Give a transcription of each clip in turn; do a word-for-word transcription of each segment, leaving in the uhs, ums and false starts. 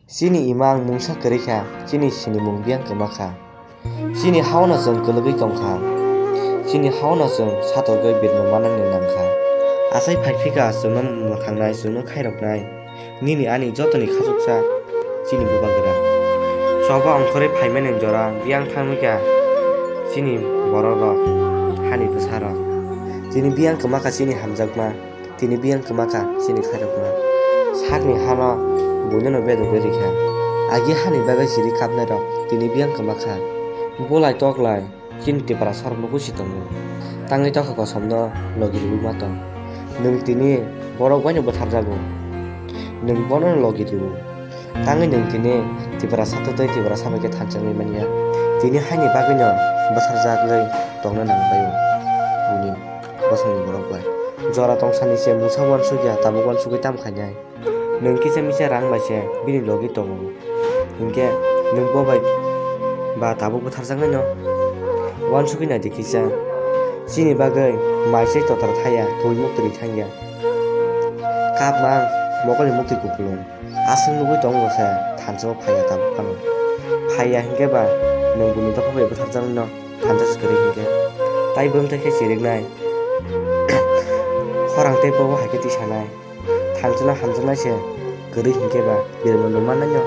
Chini imang mungsa kwrwi kha, chini sinimung biyang kwma kha. Chini hao no chwng kwlwgwi tong kha. Chini hao no chwng satokgwi birma manani nang kha. Achai phai phika chwngno mwthangnai, chwngno khairoknai. Nini ani jotoni khachuksa chini bubagra. Choba ongkhorwi phaimani jora biyang thangwi kha chini bororok, hani bwsarok. Tini biyang kwma kha chini hamjakma. Tini biyang kwma kha chini khairokma. Sakni hano buinono bedogwi rikha. Agi hani bagwi siri kapnairok tini biyang kwma kha. Bolai toklai chini Tiprasarokno kusi tongo. Tangwi tokha kosomno logi riwi ma tong. Nwng tini borok baino bwtharjago. Nwng bono logi riwo. Tangwi nwng tini Tiprasa totwi Tiprasa bai khe thansa wngwi manya. Tini haini bagwino bwtharjagwi tongna nang bai-o buini bosongni borok bai. Jora tongsani se mungsa uansukya, tabuk uansugwi tamo khainai. Nwng kisa misa rang bai se bini logi tongo. Hinkhe nwng bo bai ba tabuk bwtharjaknaino uansugwi naidi kisa. Chini bagwi mai se totra thaya, twi muktwi thangya. Kapmang mokolni muktwi kupulung. Aswk nugwi tongo se thansa o phaiya tabuk phano. Phaiya hinkhe ba nwng buini dopha bai bwtharjaknaino thansa se kwrwi hinkhe. Tai bwmthai khe chiriknai. Khorang tei bobo hai khe tisanai. Thansa no hamjaknai se kwrwi hinkhe ba birma nung mannaino.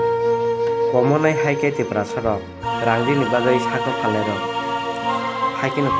Komonai hai khe Tiprasarok rang rini bagwi sakno phalnairok. Hai kheno